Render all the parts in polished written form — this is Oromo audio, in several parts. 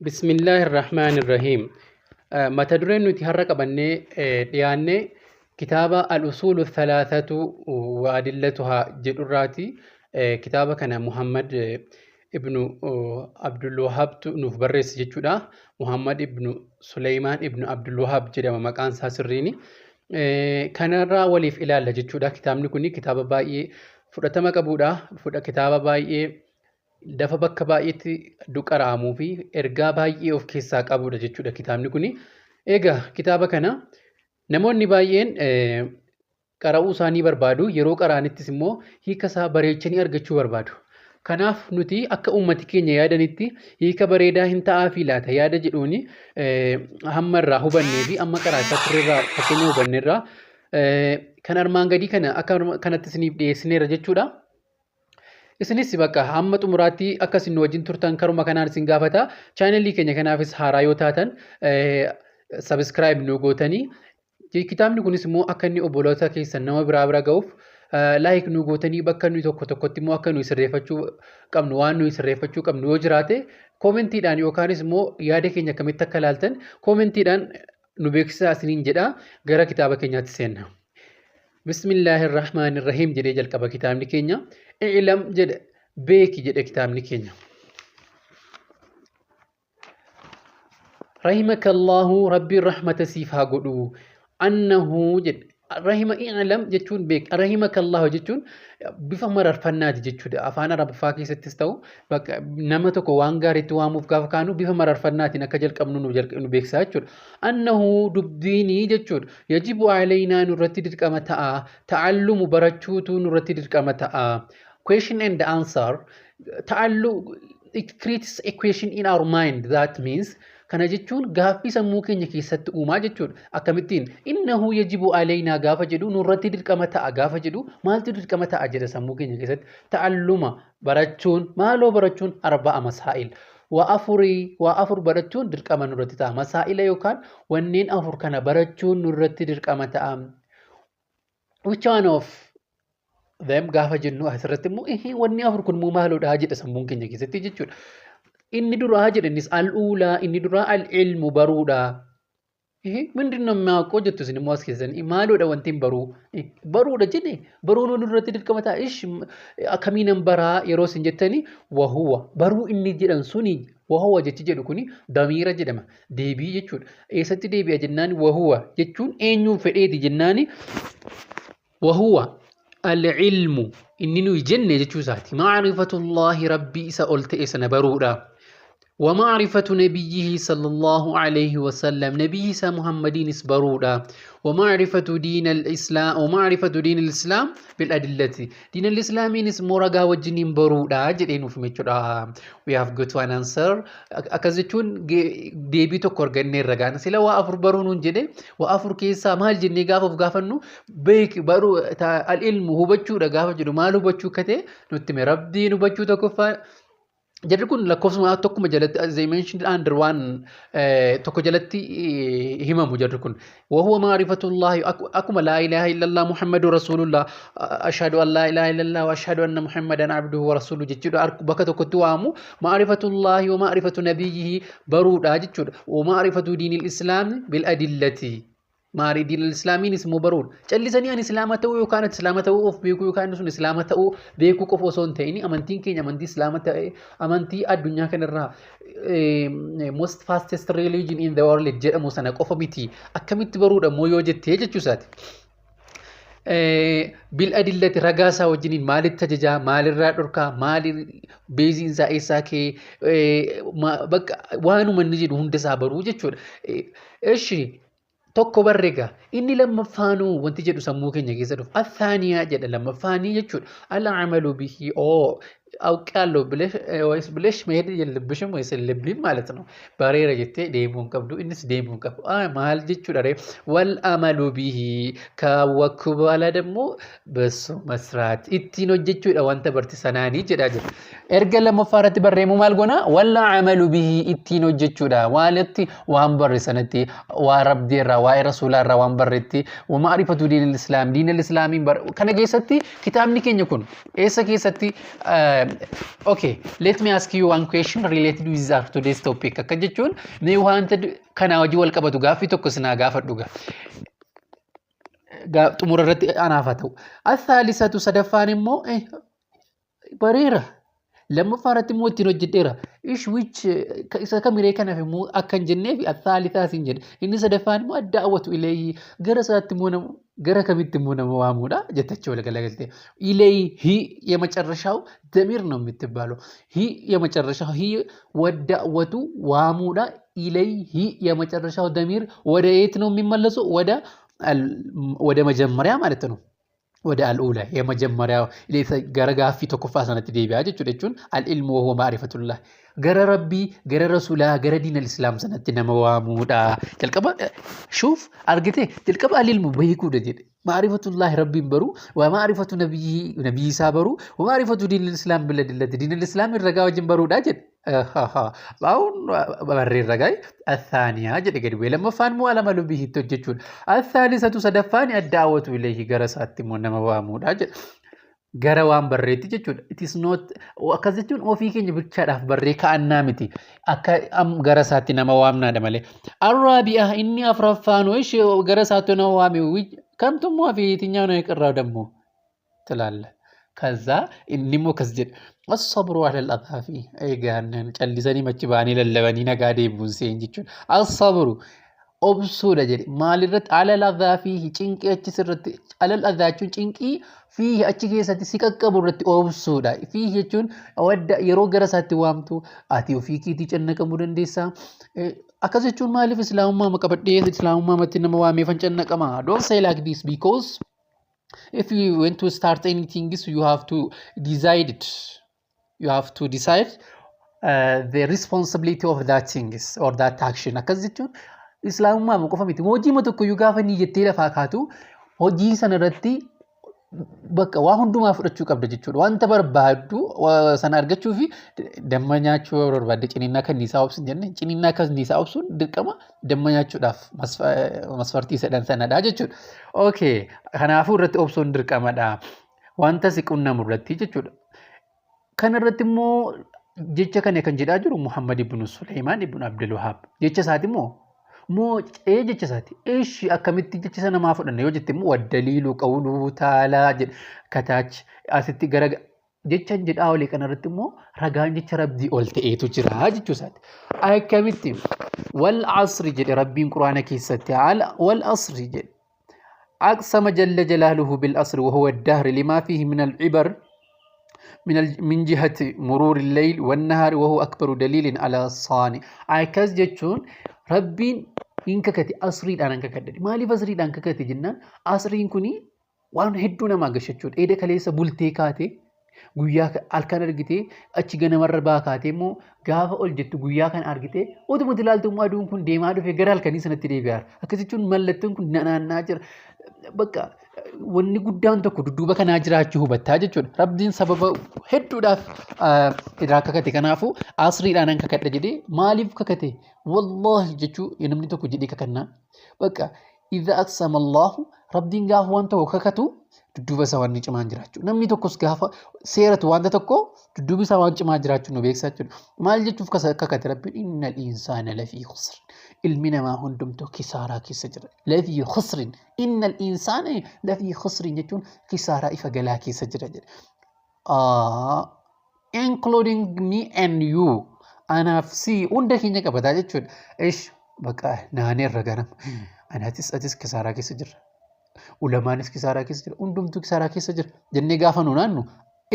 Bismillaahi Irrahmaani Irrahiim. Mata dureen nuti har'a qabannee dhiyaanne kitaaba Al-Usuulu Thalathatu wa Adillatuhaa jedhurraati. Kitaaba kana Muhammad ibnu Abdulwahabtu nuuf barreesse jechuudha. Muhammad ibnu Suleymaan ibnu Abdulwahab jedhama maqaan isaa sirriini. Kanarraa waliif ilaalla jechuudha. Kitaabni kun kitaaba baay'ee fudhatama qabudha. Kitaaba baay'ee dafa bakka baay'eetti qara'amuu fi ergaa baay'ee of keessaa qabudha jechuudha kitaabni kun. Egaa kitaaba kana namoonni baay'een qara'uu isaanii barbaadu. Yeroo qara'anittis immoo hiika isaa bareechanii argachuu barbaadu. Kanaaf nuti akka uummati keenya yaadanitti hiika bareedaa hin ta'aafii laata yaada jedhuuni hamma irraa hubannee fi amma qaraachaa turreerraa fakkeenya hubanneerraa kan armaan gadii kana akka kanatti isiniif dhiyeessineerra jechuudha. Isinis bakka hamma xumuraatti akka isin nu wajjin turtan karuma kanaan isin gaafata. Chaanelii keenya kanaafis haaraa yoo taatan sabiskiraayib nu gootanii, kitaabni kunis immoo akka inni obboloota keessan nama biraa bira ga'uuf like nu gootanii, bakka nuyi tokko tokkotti immoo akka nuyi sirreeffachuu qabnu, waan nuyi sirreeffachuu qabnu yoo jiraate koomentiidhaan, yookaanis immoo yaada keenya akkamitti akka ilaaltan koomentiidhaan nu beeksisaa isiniin jedha. Gara kitaaba keenyaatti seenna. Bismillaahi Irrahmaani Irrahiim jedhee jalqaba kitaabni keenya. I'lam jedhe, beeki jedhe kitaabni keenya. Rahimakallahu, Rabbiin rahmata siif haa godhu. Annahu jedhe, rahima, i'lam jechuun beek, rahimakallahu jechuun bifa mararfannaati jechuudha. Afaan Arabiffaa keessattis ta'u bakka nama tokko waan gaariitti waamuuf gaafa kaanu bifa mararfannaatiin akka jalqabnu nu beeksisaa jechuudha. Annahu dubbiinii jechuudha. Yajibu alaynaa, nurratti dirqama ta'a. Ta'allumu, barachuutu nurratti dirqama ta'a. Question and answer ta'allu, it creates a question in our mind. That means, kana jechuun gaaffii sammuu keenya keessatti uumaa jechuudha. Akkamittiin innahu yajibu alaynaa gaafa jedhu, nurratti dirqama ta'a gaafa jedhu, maaltu dirqama ta'a jedha sammuu keenya keessatti? Ta'alluma, barachuun. Maaloo barachuun? Arba'a masaa'il, waa afurii, waa afur barachuun dirqama nurratti ta'a. Masaa'ila yookaan wanneen afur kana barachuun nurratti dirqama ta'a. Which one of them gaafa jennu, asirratti immoo wanni afur kun immoo maaloodha jedha sammuun keenya keessatti jechuudha. Inni duraa jedhanis al-uulaa, inni duraa al-ilmu, baruudha. ምንድን ነው የሚያውቀው jettu isin immoo as keessanii, maaloodha wanti hin baruu baruudha jedhe, baruun nurratti dirqama ta'a. Ish, akkamiinan baraa yeroo isin jettanii, wahuwa, baruu inni jedhan suni, wahuwa jechi jedhu kuni damiira jedhama, deebii jechuudha. Eessatti deebi'a jennaan, wahuwa jechuun eenyuun fedheeti jennaani, wahuwa al-ilmu inni nuyi jenne jechuu isaati. Macrifatullaahi, Rabbii isa ol ta'e sana baruudha. ومعرفة نبيه صلى الله عليه وسلم، نبي إسا محمدين baruudha. ومعرفة دين الإسلام، ومعرفة دين الإسلام بالأدلة، دين الإسلام immoo ragaa wajjiniin baruudha jedhee nuuf jechuudha. We have got one answer. Akkas jechuun deebii tokko arganneerra gaana. Sila waa afur baruu nuun jedhe, waa afur keessaa maal jennee gaafa of gaafannu, beek, baruu, al-ilmu hubachuudha gaafa jedhu, maal hubachuu akka ta'e nutti hime. Rabbiin hubachuu tokkoffaa. Jarri kun lakkoofsuma tokkuma jalatti, as they mentioned under one, tokko jalatti himamu jarri kun. وهو معرفة الله, akkuma لا إله إلا الله محمد رسول الله, أشهد أن لا إله إلا الله وأشهد أن محمدا عبده ورسوله jechuudha, bakka tokkotti waamu. معرفة الله ومعرفة نبيه baruudha jechuudha. ومعرفة دين الإسلام بالأدلة, maarii diin islaamiinis immoo baruudha. Callisanii ani Islaama ta'uu yookaan ati Islaama ta'uu of beekuu yookaan sun Islaama ta'uu beekuu qofa osoo hin ta'in, amantiin keenya amantii Islaama ta'e, amantii addunyaa kanarraa most fastest religion in the world jedhamu sana qofa miti. Akkamitti baruudha immoo yoo jettee jechuu isaati. بالأدلة, ragaa isaa wajjiniin, maalitti ajajaa, maalirraa dhorkaa, maali beeziin isaa, eessaa kee, bakka waanuma inni jedhu hunda isaa baruu jechuudha. Eshi, tokko barreega, inni lammaffaanuu wanti jedhu sammuu keenya keessa dhufu, الثانية jedha, lammaffaanii jechuudha, العمل به. Oo, አውቄያለሁ ብለሽ ወይስ ብለሽ መሄድ የለብሽም ወይስ የለብህም ማለት ነው። Bareera jettee deemuu hin qabdu, innis deemuu hin qabu. Maal jechuudha ree? والعمل به ካወቅኩ በኋላ ደግሞ በሱ መስራት, ittiin hojjechuudha wanta barte sanaanii jedhaa jira. Erga lammaffaa irratti barreemu maal goona? والعمل به, ittiin hojjechuudha. Waalitti waan barre sanatti, waa Rabbii irraa, waa'ee Rasuulaa irraa waan barretti, ومعرفة دين الإسلام, diin al-islaamiin kana keessatti kitaabni keenya kun eessa keessatti Okay, let me ask you one question related with our today's topic. Akka jechuun mee wanta kanaa hojii wal qabatu gaaffii tokko sinaa gaafadhu gaa. Xumura irratti anaaf haa ta'u. الثالثة sadaffaan immoo bareera. Lammaffaa irratti immoo ittiin hojjedheera. Ish which isa kamiree kanaaf immoo akka hin jenneef الثالثة siin jedhe. Inni sadaffaan immoo الدعوة إليه, gara isaatti immoo nama gara kamitti immoo nama waamuudha jettachuu wal galagalte. إليه የመጨረሻው ضمير ነው የምትባለው። ሂ የመጨረሻው ሂ والدعوة waamuudha። إليه የመጨረሻው ضمير ወደ የት ነው የሚመለሰው? ወደ መጀመሪያ ማለት ነው። ወደ الأولى የመጀመሪያው gara gaaffii tokkoffaa sanatti deebi'aa jechuudha. Jechuun العلم وهو معرفة الله, gara Rabbii, gara Rasuulaa, gara diin al-Islaam sanatti nama waamuudha. Jalqaba شوف argite, jalqaba العلم beekuudha jedhe. معرفة الله Rabbiin baruu, ومعرفة نبيه nabiyyi isaa baruu, ومعرفة دين الإسلام بالأدلة diin al-Islaam ragaa wajjin baruudha jedhe. አሁን barreen ragaa الثانية jedhe gadi bu'ee lammaffaan immoo العمل به itti hojjechuudha. الثالثة sadaffaan الدعوة إليه gara isaatti immoo nama waamuudha jedhe. Gara waan barreetti jechuudha. It is not akkas jechuun ofii keenya bichaadhaaf barree ka'annaa miti. Akka gara isaatti nama waamnaadha malee. الرابعة inni afuraffaan ishee gara isaatti nama waame kamtu immoo fi የትኛው ነው የቀረው ደግሞ ትላለህ። ከዛ inni immoo akkas jedhe, الصبر على الأذى فيه. Egaa callisanii machi ba'anii lallabanii nagaa deebi'uun seen jechuudha. الصبر obsuudha jedhe. Maalirratti? على الأذى فيه cinqii achi sirratti. على الأذى jechuun cinqii, فيه achi keessatti si qaqqabu irratti obsuudha. فيه jechuun wadda yeroo gara isaatti waamtu ati ofii keetii cannaqamuu dandeessaa. Akkas jechuun maaliif Islaamummaa qabadhee Islaamummaa matti nama waameefan cannaqama? Don't say like this, because if you want to start anything, you have to decide it. You have to decide the responsibility of that things or that action. Akkas jechuun Islaamummaa qofa miti. Hojii tokko iyyuu gaafa niyyattee lafaa kaatu hojii sana irratti bakka waa hundumaa fudhachuu qabda jechuudha. Wanta barbaaddu sana argachuu fi damma nyaachuu yoo barbaadde ciniinnaa kanniisaa obsuun jenne, ciniinnaa kanniisaa obsuun dirqama damma nyaachuudhaaf masfartii sadan sanadha jechuudha. Okay, kanaafuu irratti obsuun dirqamadha. Wanta si qunnamu irratti jechuudha. Kana irratti immoo jecha kana kan jedhaa jiru Muhammad ibn Suleymaan ibn Abdul Wahab. Jecha isaati immoo moo ee jecha isaati. Ishi akkamitti jecha sana namaa fudhanna yoo jette immoo والدليل قوله تعالى jedha kataach asitti gara jecha jedhaa olii kanarratti immoo ragaan jecha Rabbii ol ta'eetu jira jechuu isaati. Akkamitti? والعصر jedhe Rabbiin Quraana keessatti, والعصر jedhe. أقسم جل جلاله بالعصر وهو الدهر لما فيه من العبر من جهة مرور الليل والنهار، وهو أكبر دليل على الصانع. Akkas jechuun Rabbiin hin kakate, asriidhaan hin kakadhe. Maaliif asriidhaan kakate jennaan, asriin kuni waan hedduu namaa gashachuudha. Eeda kaleessa bultee kaate guyyaa halkan argitee achi ganamarra baa kaatee immoo gaafa ol jettu guyyaa kana argitee utuma ilaaltu immoo aduun kun deemaa dhufee gara halkanii sanatti deebi'aara. Akkas jechuun mallattoon kun naanna'aa jira. Bakka wanni guddaan tokko dudduuba kanaa jiraachuu hubattaa jechuudha. Rabbiin sababa hedduudhaaf irraa kakate. Kanaafuu asriidhaan kakadha jedhee maaliif kakate? Wallaahi jechuu namni tokko jedhee kakannaa. Bakka إذا أقسم الله, Rabbiin gaafa waan tokko kakatu dudduuba isaa waan cimaan jiraachuu. Namni tokkos gaafa seeratu wanta tokko dudduubi isaa waan cimaa jiraachuu nu beeksisaa jechuudha. Maal jechuuf kakate Rabbiin? إن الإنسان لفي خسر. Ilmi namaa hundumtuu kisaaraa keessa jira. لفي خسر. إن الإنسان لفي خسر jechuun kisaaraa ifa galaa keessa jira jedhe. Including me and you. Anaaf si hunda keenya qabataa jechuudha. Ish bakka naaneerra ganama. Anaatis atis kisaaraa keessa jirra. Ulamaanis kisaaraa keessa jira. Hundumtuu kisaaraa keessa jira. Jennee gaafa nu naannu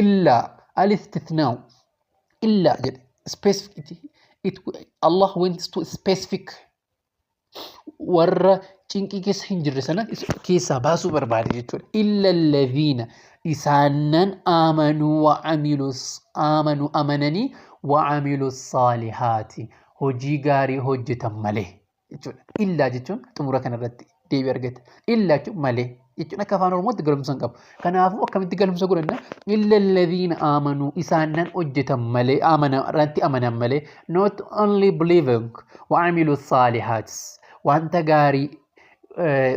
إلا الاستثناء إلا jedhe, specific it, Allah wants to specific warra cinqii keessa hin jirre sana keessaa baasuu barbaade jechuudha. إلا الذين isaanan آمنوا وعملوا آمنوا amananii وعملوا الصالحات hojii gaarii hojjetan malee jechuudha. إلا jechuun xumura kanarratti deebii argata. إلا jechuun malee jechuun akka Afaan Oromootti galumsa hin qabu. Kanaafuu akkamitti galumsa godhanna? إلا الذين آمنوا isaanan hojjetan malee, irratti amanan malee, not only believing, وعملوا الصالحات wanta gaarii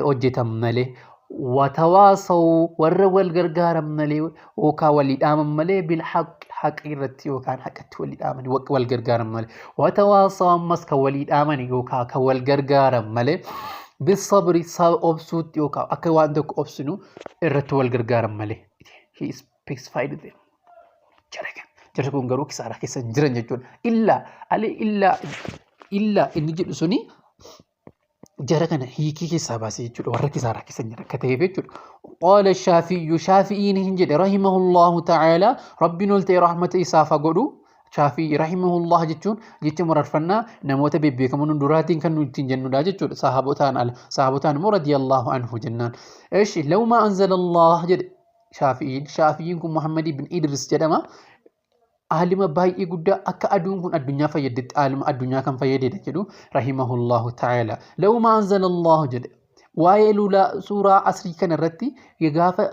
hojjetan malee, وتواصوا warra wal gargaaran malee yookaan walii dhaaman malee, بالحق Haqa irratti yookaan haqatti walii dhaamani wal gargaaran malee. Watawaasaw ammas kan walii dhaamani yookaan kan wal gargaaran malee bisabri obsuutti yookaan akka waan tokko obsinu irratti wal gargaaran malee. He specified them. Jara kan jarri kun garuu kisaaraa keessa hin jiran jechuudha. Illaa alee illaa illaa inni jedhu suni jara kana hiikii keessaa baasee jechuudha warra kisaaraa keessa hin jiran akka ta'eef jechuudha. Qaala shaafiyyu shaafi'iin hin jedhe rahimahullahu ta'ala rabbiin ol ta'e rahmata isaaf haa godhu. Shaafii rahimahullah jechuun jecha mararfannaa namoota bebbeekamoon hunduraatiin kan nuti ittiin jennudha jechuudha. Sahaabotaan ala. Sahaabotaan immoo radiyallahu anhu jennaan. Eshi lawmaa anzalallah jedhe Shaafi'iin. Shaafi'iin kun Muhammad ibn Idris jedhama. Aalima baay'ee guddaa akka aduun kun addunyaa fayyaddetti aalima addunyaa kan fayyadedha jedhu rahimahullahu ta'ala. Lawmaa anzalallahu jedhe. Waa'ee lulaa suuraa asrii kana irratti gaafa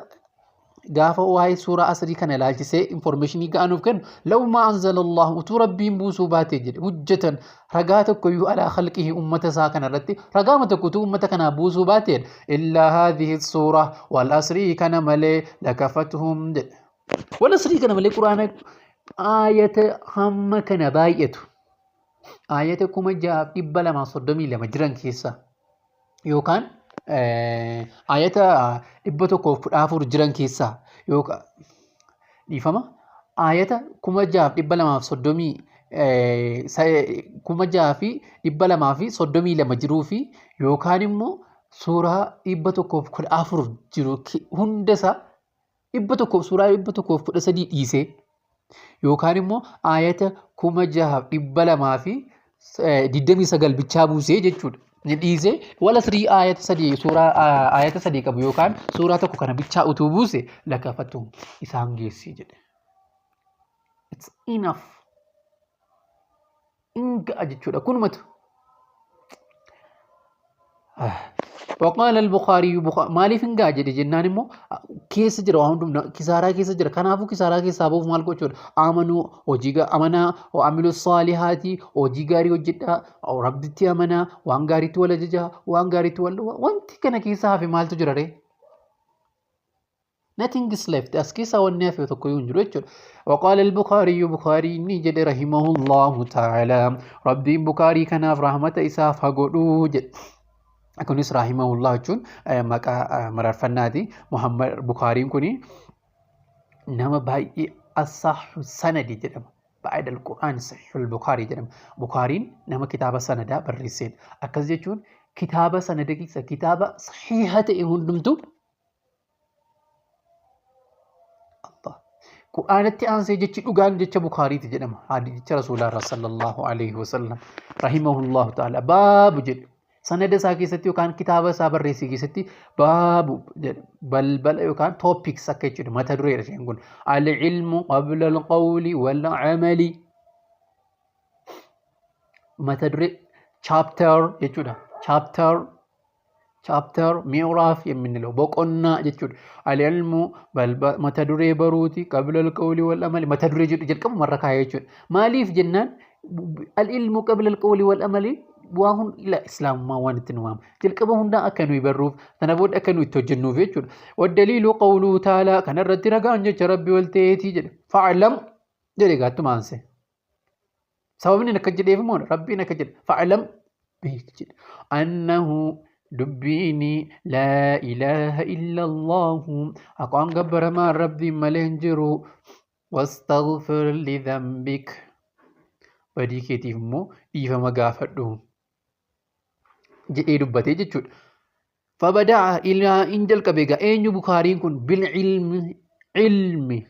gaafa waa'ee suuraa asrii kana ilaalchisee informeeshinii ga'aa nuuf kennu lawmaa anzalallahu utuu rabbiin buusuu baatee jedhe hujjatan ragaa tokko iyyuu alaa khalqihi ummata isaa kana irratti ragaama tokko utuu ummata kanaa buusuu baatee illaa haadhihi suuraa wal asrii kana malee lakafatuhum jedhe. Wal asrii kana malee quraana aayata hamma kana baay'atu aayata 6232 jiran keessaa yookaan aayata 114 jiran keessaa yookaan dhiifama aayata 6230 6232 jiruu fi yookaan immoo suuraa 114 jiru hunda isaa 100 suuraa 113 dhiisee yookaan immoo aayata 6229 bichaa buusee jechuudha. Ni dhiisee wala sirii aayata sadii suuraa aayata sadii qabu yookaan suuraa tokko kana bichaa utuu buuse lakafatu isaan geessi jedhe. It's enough. In ga'a jechuudha kunumatu. Waqaala al-Bukhaariyyuu maaliif hin ga'a jedhe jennaan immoo keessa jira waan hundumna kisaaraa keessa jira kanaafuu kisaaraa keessaa ba'uuf maal gochuudha amanuu hojii amanaa amilu saalihaati hojii gaarii hojjedhaa rabbitti amanaa waan gaariitti wal ajajaa waan gaariitti wal wanti kana keessa hafe maaltu jira ree Nothing is left. As keessaa wanni hafe tokko iyyuu hin jiru jechuudha. Waqaala al-Bukhaariyyu Bukhaariin ni jedhe rahimahullahu ta'ala. Rabbiin Bukhaarii kanaaf rahmata isaaf haa godhu jedhe. Kunis rahimahullah jechuun maqaa mararfannaati. Muhammad Bukhaariin kuni nama baay'ee asaahu sanadi jedhama. Ba'ad al-Qur'aan Sahihul Bukhaarii jedhama. Bukhaariin nama kitaaba sanadaa barreessedha. Akkas jechuun kitaaba sanada keessa kitaaba sahiha ta'e hundumtuu Allah. Qur'aanatti aansee jechi dhugaan jecha Bukaariiti jedhama. Jecha Rasuulaa irraa sallallahu alaihi wasallam. Rahimahullahu ta'ala. Baabu jedhu. Sanada isaa keessatti yookaan kitaaba isaa barreesse keessatti baabu jedha. Balbala yookaan topics akka jechuudha. Mata dureedha isheen kun. Al-ilmu qabla al-qawli wal-amali. Mata duree chapter jechuudha. Chapter chapter mi'raaf የምንለው boqonnaa jechuudha. Al-ilmu mata duree baruuti qabla al-qawli wal amali mata duree jedhu jalqabu marra kaa'ee jechuudha. Maaliif jennaan al-ilmu qabla al-qawli wal amali waa hunda ila islaamummaa waan itti nu waama. Jalqaba hundaa akka nuyi barruuf sana booda akka nuyi itti hojjennuuf jechuudha. Waddaliilu qawluu taalaa kanarratti ragaan jecha rabbi wal ta'eetii jedhe. Fa'alam jedhe gaattuma aansee. Sababni inni akka jedheef immoo Rabbiin akka jedhe fa'alam beeki jedhe. Annahu dubbiini laa ilaaha illallahu haqaan gabbaramaan Rabbiin malee hin jiru. Wastaghfir lidhanbik badii keetiif immoo dhiifama gaafadhu jedhee dubbatee jechuudha. Fabada'a ilaa in jalqabe egaa eenyu Bukaariin kun bil ilmi ilmi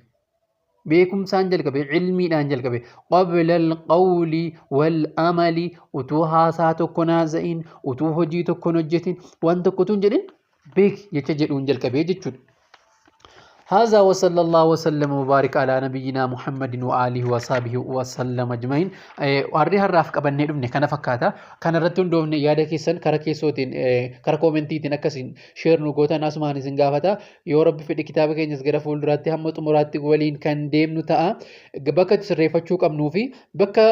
beekumsaan jalqabe ilmiidhaan jalqabe qabla alqawli wal amali utuu haasaa tokko naasa'in utuu hojii tokko hin hojjetin waan tokko utuu hin jedhin beeki jecha jedhuun jalqabee jechuudha. هذا وصلى الله وسلم وبارك على نبينا محمد وآله وصحبه وسلم أجمعين warri har'aaf qabannee dhufne kana fakkaata kana irratti hundoofne yaada keessan kara keessootiin kara koomentiitiin akkasiin sheer nu gootan asumaan isin gaafata yoo rabbi fedhe kitaaba keenyas gara fuulduraatti hamma xumuraatti waliin kan deemnu ta'a bakka itti sirreeffachuu qabnuu fi bakka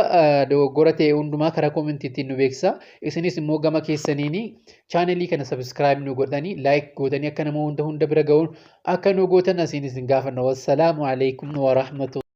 dogoggora ta'e hundumaa karaa koomentiitiin nu beeksisa isinis immoo gama keessaniin Chaanelii kana subscribe nu godhanii like gootanii akka nama hunda hunda bira ga'uun akka nu gootan asiin isin gaafanna. Wassalaamu alaikum warahmatullahi.